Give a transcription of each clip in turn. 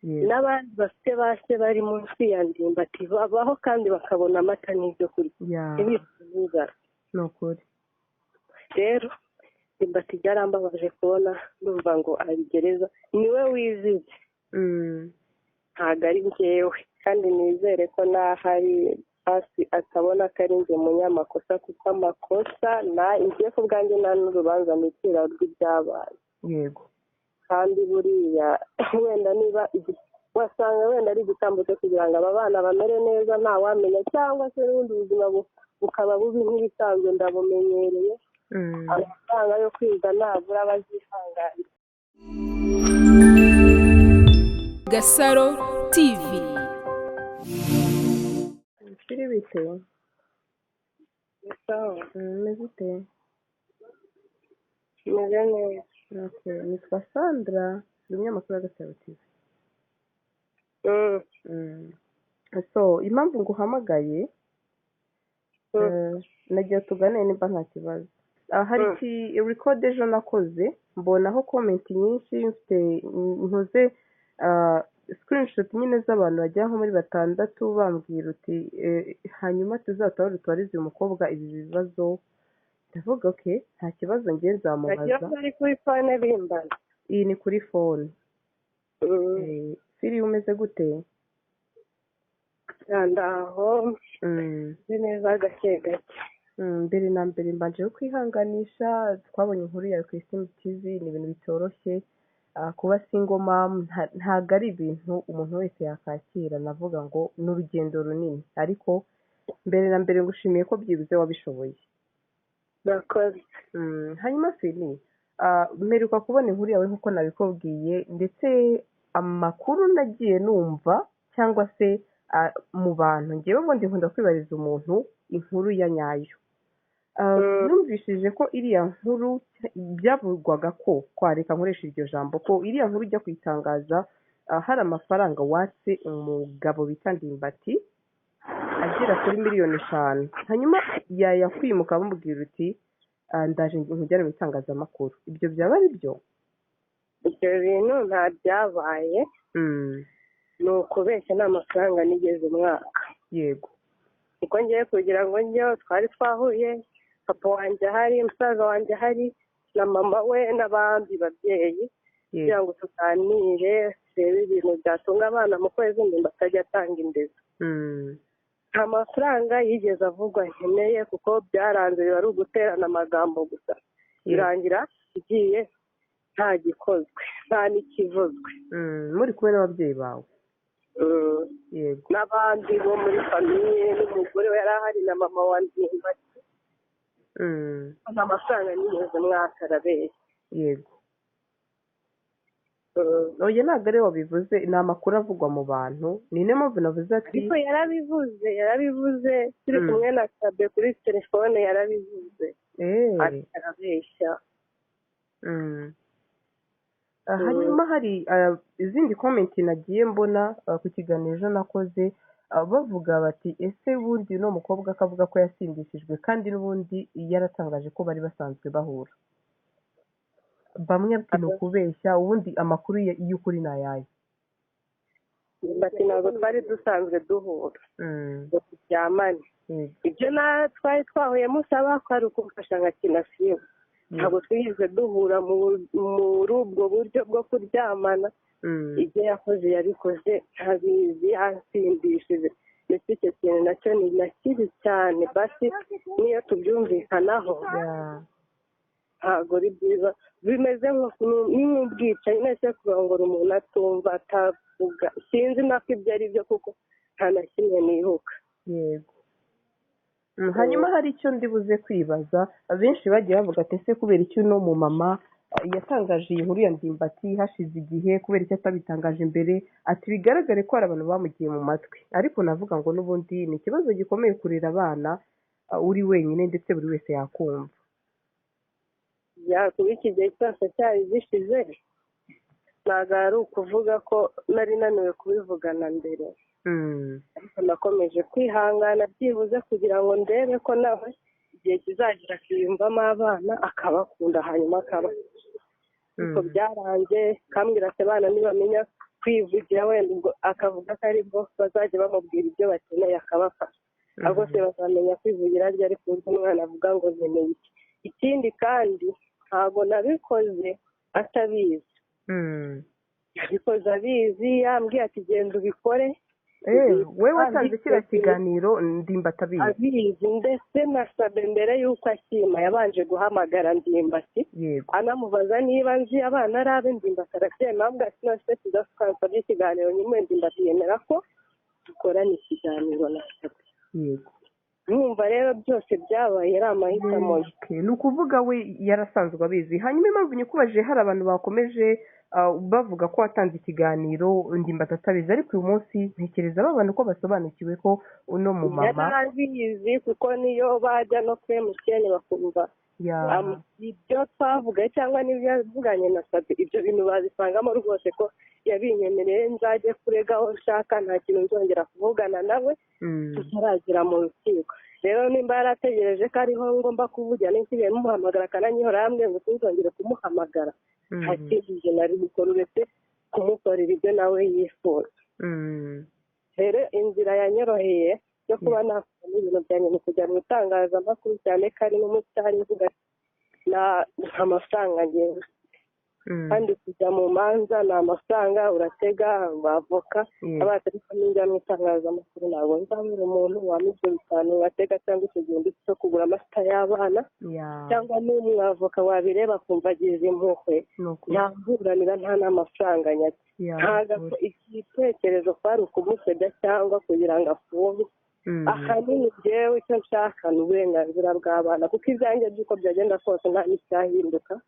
N'abandi bafite ba se bari munsi ya Ndimbati babaho kandi bakabona amata n'ibyo kurya, ntibicwe n'inzara. Ni ukuri. Rero Ndimbati byarambabaje kubona ndumva ngo ari gereza, niwe wizize, ntabwo ari njyewe. Kandi nizere ko n'ahari hasi atabona ko ari njye munyamakosa, kuko amakosa ngiye ku bwanjye nta n'urubanza nicira rw'ibyabaye. Kandi buriya wenda niba wasanga wenda ari igitambo cyo kugira ngo aba bana bamere neza, ntawamenya, cyangwa se n'ubundi buzima bukaba bubi nk'ibisanzwe, ndabumenyereye. Amafaranga yo kwiga nabura bazihanganira. Gasaro TV. Biri bite? Sawa. Umeze ute? Meze neza. Okay. Nitwa Sandra, ndi umunyamakuru wa Gasaro TV. So impamvu nguhamagaye, nagira tuganire nimba nta kibazo. Hari iki record ejo nakoze, mbonaho comment nyinshi, mfite nkoze screenshot nyine z'abantu bagera nko muri 6 bambwira uti hanyuma tuzatabare tubarize uyu mukobwa ibi bibazo. Ndavuga okay, nta kibazo ngiye nzamubaza. Nagira ari kuri phone bimbaza. Iyi ni kuri phone. Firi umeze gute? Ndaho. Ni neza gake gake. Mbere na mbere mbanje kwihanganisha, twabonye inkuru yawe ku Isimbi TV, ni ibintu bitoroshye. Kuba single mom ntago ari ibintu umuntu wese yakakira, navuga ngo ni urugendo runini, ariko mbere na mbere ngushimiye ko byibuze wabishoboye. Murakoze. Hanyuma Fili, mperuka kubona inkuru yawe nk'uko nabikubwiye, ndetse amakuru nagiye numva cyangwa se mu bantu, ngewe ubundi nkunda kwibariza umuntu inkuru ya nyayo. Numvishije ko iriya nkuru byavugwaga ko kwareka nkoresha iryo jambo, ko iriya nkuru ujya kuyitangaza hari amafaranga watse umugabo bita Ndimbati agera kuri 5,000,000, hanyuma yayakwimuka bamubwira uti ndaje nkujyane mu itangazamakuru. Ibyo byaba ari byo? Ibyo bintu nta byabaye. Ni ukubeshya, nta mafaranga nigeze umwaka. Kuko ngiye kugira ngo njyewe twari twahuye, papa wanjye ahari, musaza wanjye ahari, na mama we n'abandi babyeyi, kugira ngo tuganire turebe ibintu byatunga abana mu kwezi, ngo batajya atanga indezo. Nta mafaranga yigeze avugwa nkeneye, kuko byaranze biba ari uguterana amagambo gusa. Birangira igiye nta gikozwe, nta n'ikivuzwe. Muri kumwe n'ababyeyi bawe? N'abandi bo muri famiye, n'umugore we yari ahari na mama wa Ndimbati. Nta mafaranga nigeze mwaka, arabeshya. Oya, ntabwo ari wabivuze, ni amakuru avugwa mu bantu, ni niyo mpamvu navuze ati ariko yarabivuze turi kumwe na Kabe kuri telefone, yarabivuze. Ariko arabeshya. Hanyuma hari izindi comment nagiye mbona ku kiganiro ejo nakoze, bavuga bati ese bundi uno mukobwa akavuga ko yasindishijwe kandi n'ubundi yaratangaje ko bari basanzwe bahura. Bamwe bati ni ukubeshya, ubundi amakuru y'ukuri ni ayahe? Bati ntabwo twari dusanzwe duhura. Ngo turyamane. Ibyo twari twahuye musaba ko ari ukumfasha nkakina filime. Ntabwo twigeze duhura muri ubwo buryo bwo kuryamana. Ibyo yakoze yabikoze ntabizi, yansindishije. Ndetse icyo kintu nacyo ni na kibi cyane, basi niyo tubyumvikanaho ntabwo ari byiza, bimeze nk'ubwicanyi. Nese kurongora umuntu atumva atavuga, sinzi nako ibyo ari byo kuko nta na kimwe nibuka. Hanyuma hari icyo ndibuze kwibaza, benshi bagiye bavuga ati ese kubera icyo uno mu mama yatangaje iyi nkuru ya Ndimbati hashize igihe, kubera icyo atabitangaje mbere, ati bigaragare ko hari abantu bamugiye mu matwi. Ariko navuga ngo n'ubundi ni ikibazo gikomeye kurera abana uri wenyine, ndetse buri wese yakumva. Kuba iki gihe cyose cyari gishize, ntabwo ari ukuvuga ko nari naniwe kubivugana mbere. Ariko nakomeje kwihangana byibuze kugira ngo ndebe ko nawe igihe kizagira akiyumvamo abana akabakunda, hanyuma akaba. Ariko byaranze, kambwira ati abana nibamenya Kwivugira wenda ubwo akavuga ko aribwo bazajya bamubwira ibyo bakeneye akabafasha. Ahubwo se bazamenya kwivugira ryari ku buryo umwana avuga ngo nkeneye iki? Ikindi kandi ntabwo nabikoze atabizi. Yabikoze abizi, yambwiye ati genda ubikore. We watanze kiriya kiganiro Ndimbati abizi? Abizi, ndetse na Sabe mbere y'uko akima yabanje guhamagara Ndimbati. Anamubaza niba nzi abana ari abe. Ndimbati arabyemera, avuga ati none se tudasansabye ikiganiro nyuma. Ndimbati yemera ko dukorana ikiganiro na Sabe. Numva rero byose byabaye ari amahitamo ye. Ni ukuvuga we yarasanzwe abizi. Hanyuma impamvu nyikubajije, hari abantu bakomeje bavuga ko watanze ikiganiro Ndimbati atabizi, ariko uyu munsi ntekereza aba bantu ko basobanukiwe ko uno mumama yarabizi, kuko niyo bajya no kuri MTN bakumva ibyo twavuga cyangwa n'ibyo yavuganye na Sabe, ibyo bintu babisangamo rwose ko yabinyemereye. Nzajye kurega aho nshaka, nta kintu nzongera kuvugana nawe tutaragera mu rukiko. Rero nimba yarategereje ko ariho ngomba kuvugira, n'insigaye mumuhamagara akananyihora, yambwiye ngo sinzongere kumuhamagara, nta kindi njye nari gukora uretse kumukorera ibyo nawe yifuza. Rero inzira yanyoroheye yo kuba nakuramo ibintu byanjye ni kujya mu itangazamakuru, cyane ko ari n'umusitari uvuga nta mafaranga ngewe, kandi kujya mu manza ni amafaranga, uratega abavoka. Ariko ninjya mu itangazamakuru ntabwo nzabura umuntu wampa ibyo 5 batega cyangwa icyo gihumbi cyo kugura amata y'abana, cyangwa n'umwavoka wabireba akumva agize impuhwe yamburanira nta n'amafaranga nyake. Ntabwo igitekerezo kwari ukumusebya cyangwa kugira ngo afungwe. Ahanini njyewe icyo nshaka ni uburenganzira bw'abana, kuko ibyanjye by'uko byagenda kose nta n'icyahinduka.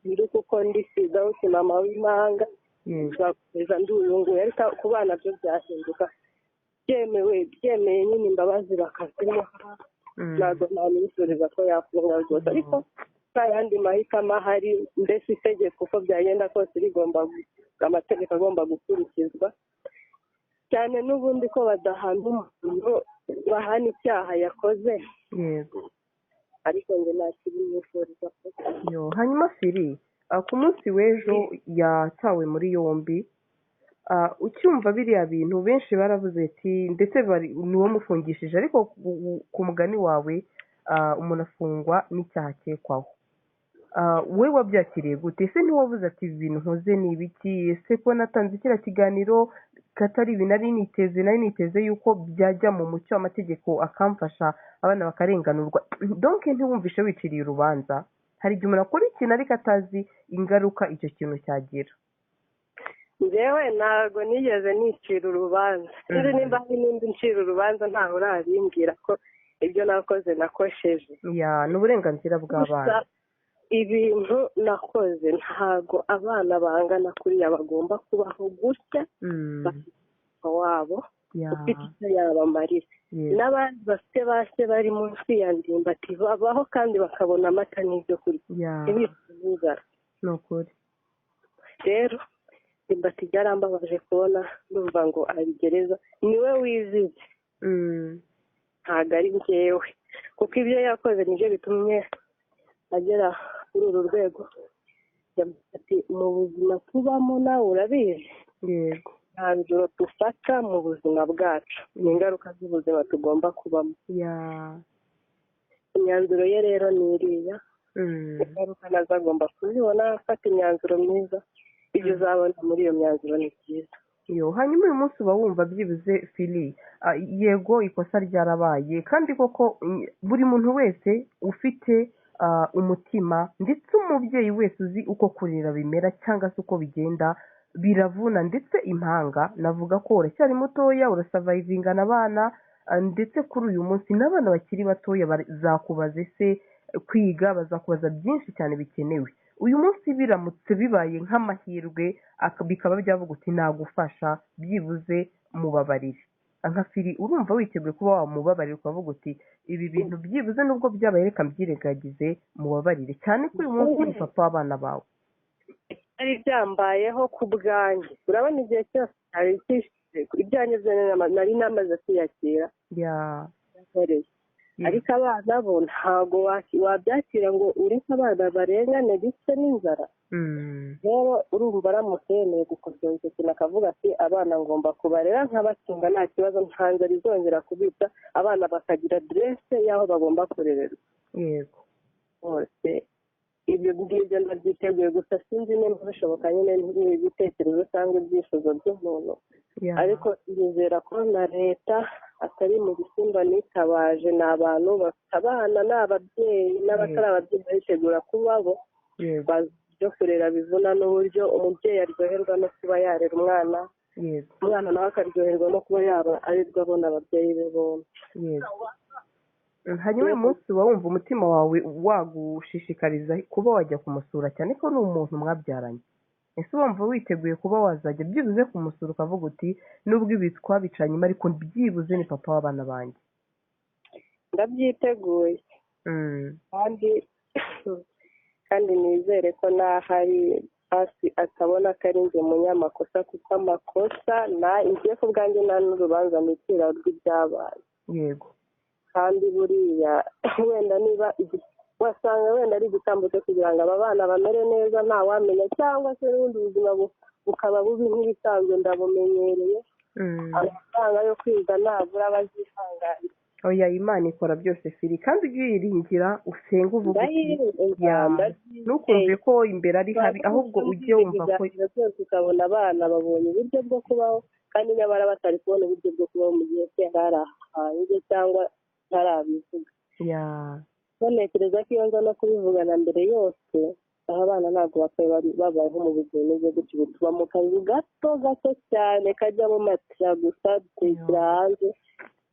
Ndi kuko ndi Fidawusi mama w'impanga, nshobora gukomeza ndi uyunguyu, ariko ku bana byo byahinduka byemewe, byemeye nyine imbabazi bakazimuha. Ntabwo namwifuriza ko yafunga rwose, ariko nta yandi mahitamo ahari. Mbese itegeko uko byagenda kose rigomba, amategeko agomba gukurikizwa cyane. N'ubundi ko badahana umuntu, bahana icyaha yakoze. Ariko ngo nta kibimwifuriza. Hanyuma Firi, ku munsi w'ejo yatawe muri yombi. Ucyumva biriya bintu benshi baravuze ati ndetse niwo mufungishije, ariko ku mugani wawe umuntu afungwa n'icyaha akekwaho. We wabyakiriye gute? Ese ntiwabuze ati ibi bintu nkoze ni ibiki? Ese ko natanze kiriya kiganiro katari ibi nari niteze yuko byajya mu mucyo, amategeko akamfasha, abana bakarenganurwa. Donc ntiwumvishe wiciriye urubanza. Hari igihe umuntu akora ikintu ariko atazi ingaruka icyo kintu cyagira. Njyewe ntabwo nigeze nicira urubanza. Sinzi nimba hari n'undi ncira urubanza, ntawe urabimbwira ko ibyo nakoze nakosheje. Ni uburenganzira bw'abana. Ibintu nakoze ntabwo abana bangana kuriya bagomba kubaho gutya, bafite wabo ufite icyo yabamarira, n'abandi bafite base bari munsi ya Ndimbati babaho kandi bakabona amata n'ibyo kurya, ntibicwe. Ni ukuri. Rero Ndimbati byarambabaje kubona ndumva ngo abigereza niwe wizize, ntabwo ari njyewe, kuko ibyo yakoze nibyo bitumye agera kuri uru rwego. Ati mu buzima tubamo nawe urabizi, yego, imyanzuro dufata mu buzima bwacu ni ingaruka z'ubuzima tugomba kubamo. Imyanzuro ye rero ni iriya, ingaruka nazo agomba kuzibona, afata imyanzuro myiza, ibyo uzabona muri iyo myanzuro ni byiza. Hanyuma uyu munsi uba wumva byibuze Fili, yego ikosa ryarabaye, kandi koko buri muntu wese ufite umutima ndetse umubyeyi wese uzi uko kurera bimera cyangwa se uko bigenda biravuna, ndetse impanga navuga ko uracyari mutoya, urasavayivingana abana, ndetse kuri uyu munsi n'abana bakiri batoya bazakubaza ese kwiga, bazakubaza byinshi cyane bikenewe. Uyu munsi biramutse bibaye nk'amahirwe bikaba byavuga uti nagufasha byibuze mubabarire, nka Fili urumva witeguye kuba wamubabarira ukavuga uti ibi bintu byibuze nubwo byabaye reka mbyirengagize mubabarire, cyane ko uyu munsi ni papa w'abana bawe. Ari byambayeho ku bwanjye, urabona igihe cyose ibyanjye nari namaze kwiyakira, ariko abana bo ntabwo wabyakira ngo ureke abana barengane bicwe n'inzara. Rero urumva aramutse yemeye gukosora icyo kintu akavuga ati abana ngomba kubarera nkabatunga nta kibazo, nta nzara izongera kubica, abana bakagira aderese y'aho bagomba kurererwa. Yego bose ibyo ngibyo ndabyiteguye, gusa sinzi niba bishoboka nyine n'ibitekerezo cyangwa ibyifuzo by'umuntu, ariko nizera ko na leta atari mu gisimba nitabaje, ni abantu bafite abana, ni ababyeyi n'abatari ababyeyi baritegura kubabo, bazi ibyo kurera bivuna n'uburyo umubyeyi aryoherwa no kuba yarera umwana, umwana nawe akaryoherwa no kuba yaba arirwa abona ababyeyi be bombi. Hanyuma uyu munsi uba wumva umutima wawe wagushishikariza kuba wajya kumusura, cyane ko ni umuntu mwabyaranye. Ese wumva witeguye kuba wazajya byibuze kumusura ukavuga uti nubwo ibi twabicanyemo ariko byibuze ni papa w'abana banjye? Ndabyiteguye kandi nizere ko n'ahari hasi atabona ko ari njye munyamakosa, kuko amakosa ngiye ku bwanjye nta n'urubanza nicira rw'ibyabaye. Yego. Kandi buriya wenda niba wasanga wenda ari igitambo cyo kugira ngo aba bana bamere neza, ntawamenya, cyangwa se n'ubundi buzima bukaba bubi nk'ibisanzwe, ndabumenyereye. Amafaranga yo kwiga ntabura abazihanganira. Oya, Imana ikora byose Fili, kandi ujye uyiringira usenge uvuga uti ntukumve ko imbere ari habi, ahubwo ujye wumva ko byose ukabona abana babonye uburyo bwo kubaho, kandi nyamara batari kubona uburyo bwo kubaho mu gihe cye ntarahanze cyangwa ntarabivuga. Ntekereza ko iyo nza no kubivugana mbere yose, aho abana ntabwo babayeho mu buzima bumeze gutyo, tuba mu kazu gato gato cyane kajyamo matera gusa, dutekera hanze,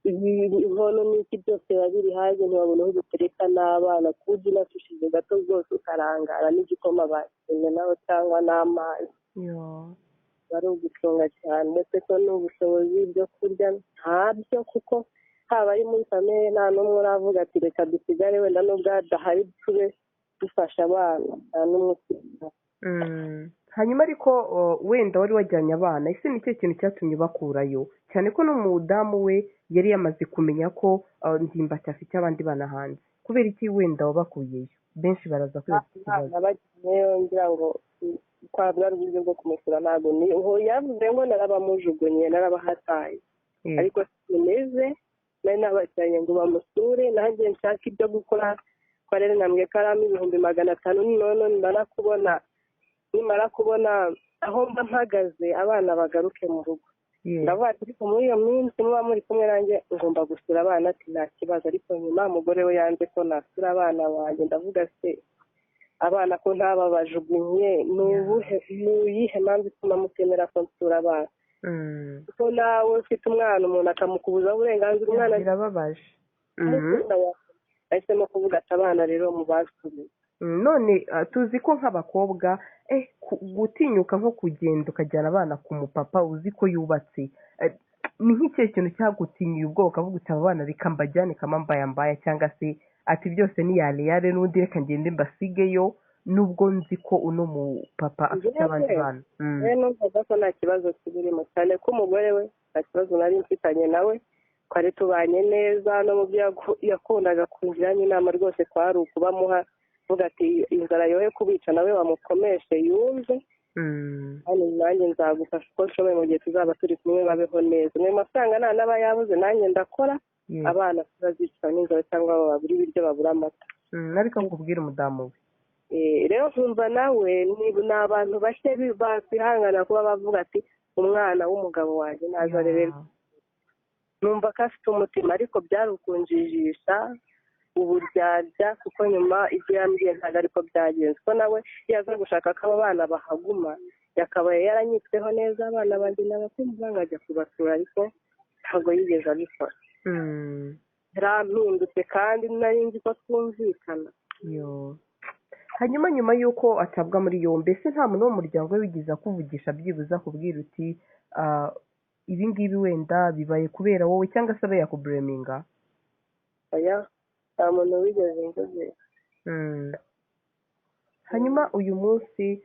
inkono n'iki byose biba biri hanze, ntibabona aho dutereka n'abana, ku buryo unafishije gato rwose ukarangara n'igikoma bakimenaho cyangwa n'amazi. Bari ugucunga cyane, ndetse ko n'ubushobozi byo kurya ntabyo, kuko haba ari muri famille nta n'umwe uravuga ati reka dusigare wenda n'ubwo adahari tube dufasha abana, nta n'umwe usigara. Hanyuma ariko wenda wari wajyanye abana, ese ni cyo kintu cyatumye bakurayo, cyane ko n'umudamu we yari yamaze kumenya ko Ndimbati afite abandi bana hanze, kubera iki wenda wabakuyeyo? Benshi baraza kwibaza iki kibazo. Nabajyanyeyo ngira ngo kwa bwari uburyo bwo kumusura, ntabwo yavuze ngo narabamujugunye narabahataye, ariko simeze nari nabajyanye ngo bamusure, nanjye nshaka ibyo gukora, ko rero nambwiye ko aramo 500,000, none nimara kubona aho mba mpagaze abana bagaruke mu rugo. Ndavuga ati ariko muri iyo minsi muba muri kumwe nanjye ngomba gusura abana, ati nta kibazo, ariko nyuma umugore we yanze ko nasura abana banjye. Ndavuga se abana ko ntababajugunye, ni uyihe mpamvu ituma mutemera ko nsura abana? Kuko nawe ufite umwana umuntu akamukubuza uburenganzira, umwana birababaje. Nahisemo kuvuga ati abana rero mubasubize. None tuzi ko nk'abakobwa gutinyuka nko kugenda ukajyana abana ku mupapa uzi ko yubatse, ni nk'ikihe kintu cyagutinyuye ubwoba ukavuga uti aba bana reka mbajyane kama mbayambaya, cyangwa se ati byose ni yale n'undi reka ngende mbasigeyo nubwo nzi ko uno mupapa afite abandi bana? Rero numvaga ko nta kibazo kibirimo, cyane ko umugore we nta kibazo nari mfitanye nawe, twari tubanye neza, no mu byo yakundaga kungiramo inama rwose kwari ukubamuha vuga ati inzara yohe kubica nawe bamukomeshe yumve, kandi nanjye nzagufasha uko nshoboye mu gihe tuzaba turi kumwe babeho neza. Ayo mafaranga nta n'aba yabuze nanjye ndakora, abana turazica n'inzara cyangwa babura ibiryo babura amata. Ariko nkubwire umudamu we rero nkumva nawe ni abantu bake bakwihangana kuba bavuga ati umwana w'umugabo wanjye naza rero, numva ko afite umutima, ariko byari ukunjijisha uburyarya, kuko nyuma ibyo yambwiye ntabwo ariko byagenze, ko nawe yaza gushaka ko abo bana bahaguma yakabaye yaranyitweho neza, abana banjye n'abakumva nkajya kubasura, ariko ntabwo yigeze abikora. Yarampindutse kandi nari nzi ko twumvikana. Hanyuma nyuma y'uko atabwa muri yombi, ese nta muntu wo mu muryango we wigeze akuvugisha byibuze akubwira uti ibi ngibi wenda bibaye kubera wowe, cyangwa se abe yakubureminga? Oya, nta muntu wigeze mvugisha. Hanyuma uyu munsi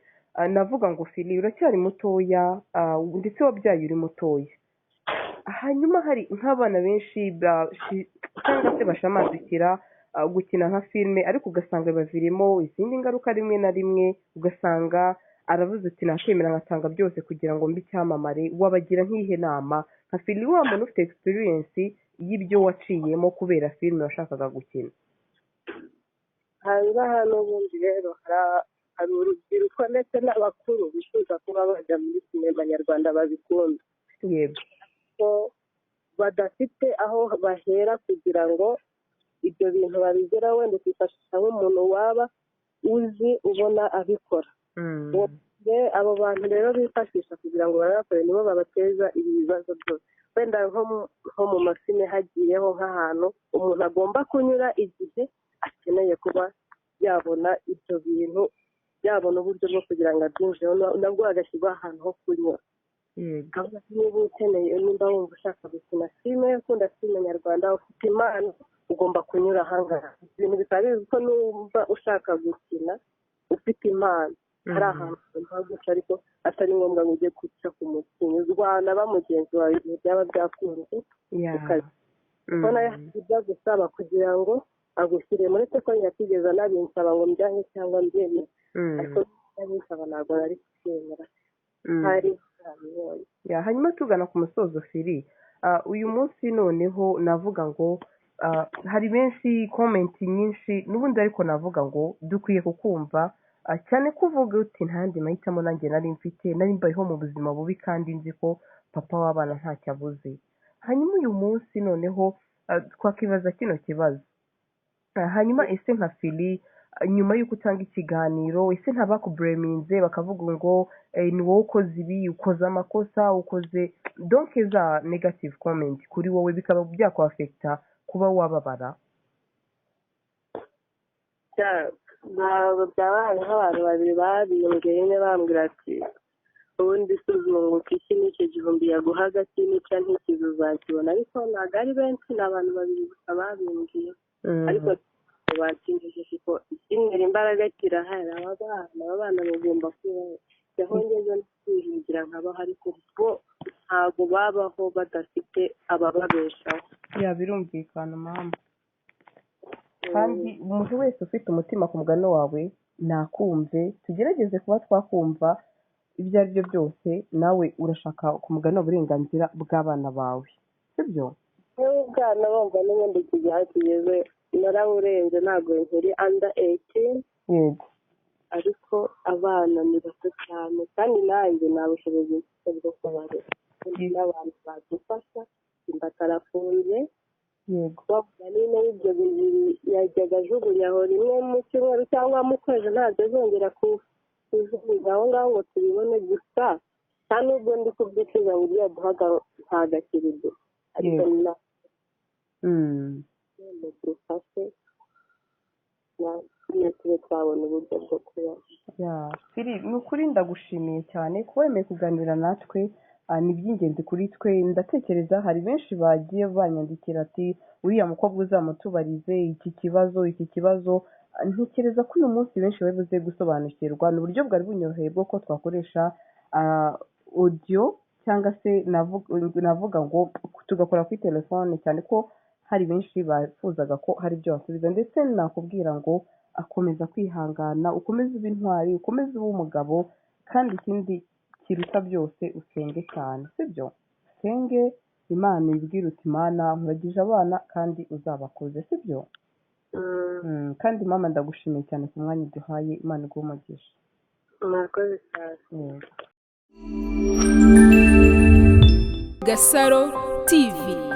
navuga ngo Fili uracyari mutoya, ndetse wabyaye uri mutoya. Hanyuma hari nk'abana benshi cyangwa se bashamadukira gukina nka filime, ariko ugasanga bibavirimo izindi ngaruka rimwe na rimwe, ugasanga aravuze ati nakemera ngatanga byose kugira ngo mbe icyamamare. Wabagira nk'ihe nama nka Fili, wa muntu ufite experience y'ibyo waciyemo kubera filime washakaga gukina? Ahangaha n'ubundi rero hari urubyiruko ndetse n'abakuru bifuza kuba bajya muri sinema nyarwanda babikunda, ko badafite aho bahera kugira ngo ibyo bintu babigeraho, wenda ukifashisha nk'umuntu waba uzi ubona abikora. Abo bantu rero bifashisha kugira ngo babakore nibo babateza ibi bibazo byose. Wenda nko mu mafilime hagiyeho nk'ahantu umuntu agomba kunyura igihe akeneye kuba yabona ibyo bintu, yabona uburyo bwo kugira ngo abyinjireho, nabwo hagashyirwa ahantu ho kunyura. Niba ukeneye, nimba wumva ushaka gukina filime, ukunda filime nyarwanda, ufite impano, ugomba kunyura ahangaha. Ibintu bikaba bizwi ko numva ushaka gukina ufite impano hari ahantu ugomba guca, ariko atari ngombwa ngo ujye guca ku mukinnyi wanaba mugenzi wawe igihe byaba byakunze ukazi. Kuko nawe ibyo agusaba kugira ngo agushyire, muretse ko nyatigeze anabinsaba ngo mbyange cyangwa mbyemere, ariko yabinsaba ntabwo nari kubyemera. Hari nabibonye. Hanyuma tugana ku musozo Fili, uyu munsi noneho navuga ngo hari benshi comment nyinshi n'ubundi, ariko navuga ngo dukwiye kukumva, cyane ko uvuga uti nta yandi mahitamo nanjye nari mfite, nari mbayeho mu buzima bubi kandi nzi ko papa w'abana ntacyo abuze. Hanyuma uyu munsi noneho twakibaza kino kibazo, hanyuma ese nka Fili, nyuma y'uko utanga ikiganiro, ese ntabakubureminze bakavuga ngo ni wowe ukoze ibi, ukoze amakosa, ukoze donc za negative comment kuri wowe, bikaba byakwafekita kuba wababara? Ntabwo byabaye nk'abantu babiri babimbwiye nyine, bambwira ati ubundi suzunguka iki n'icyo gihumbi yaguhaga iki n'icyo ntikizi uzakibona, ariko ntabwo ari benshi, ni abantu babiri gusa babimbwiye, ariko banshinjije kuko ikintera imbaraga kirahari. Aba bana bagomba kubaho, aho ngeze no kwihingira nkabaho, ariko bo ntabwo babaho badafite abababeshaho. Birumvikana mama, kandi umuntu wese ufite umutima ku mugani wawe nakumve, tugerageze kuba twakumva ibyo ari byo byose. Nawe urashaka ku mugani uburenganzira bw'abana bawe, sibyo? Ubwana bumva n'ubundi iki gihe kigeze naraburenze, ntabwo nkiri under 18. Yego. Ariko abana ni bato cyane, kandi nanjye nta bushobozi mfite bwo kubarera, n'abantu badufasha, imbatarafunze. Yego. Bavuga nyine ibyo bibiri yajyaga ajugunya aho rimwe mu cyumweru cyangwa mu kwezi, ntabwo azongera kujugunya aho ngaho ngo tubibone gusa. Nta nubwo ndi kubyicuza ngo ibyo yaduhaga ntabwo akirido, ariko dufashe tube twabona uburyo bwo kubaho. Fili, ni ukuri ndagushimiye cyane kuba wemeye kuganira natwe, ni iby'ingenzi kuri twe. Ndatekereza hari benshi bagiye banyandikira ati uriya mukobwa uzamutubarize iki kibazo, iki kibazo. Ntekereza ko uyu munsi benshi bari buze gusobanukirwa, ni uburyo bwari bunyoroheye bwo ko twakoresha audio cyangwa se navuga ngo tugakora kuri telefone, cyane ko hari benshi bafuzaga ko hari ibyo basubiza. Ndetse nakubwira ngo akomeza kwihangana, ukomeze ube intwari, ukomeze ube umugabo, kandi ikindi kiruta byose usenge cyane, sibyo? Usenge Imana, ibwira uti Imana nkuragije abana kandi uzabakuze, sibyo? Kandi mama ndagushimiye cyane ku mwanya uduhaye, Imana iguhe umugisha. Murakoze cyane. Gasaro TV.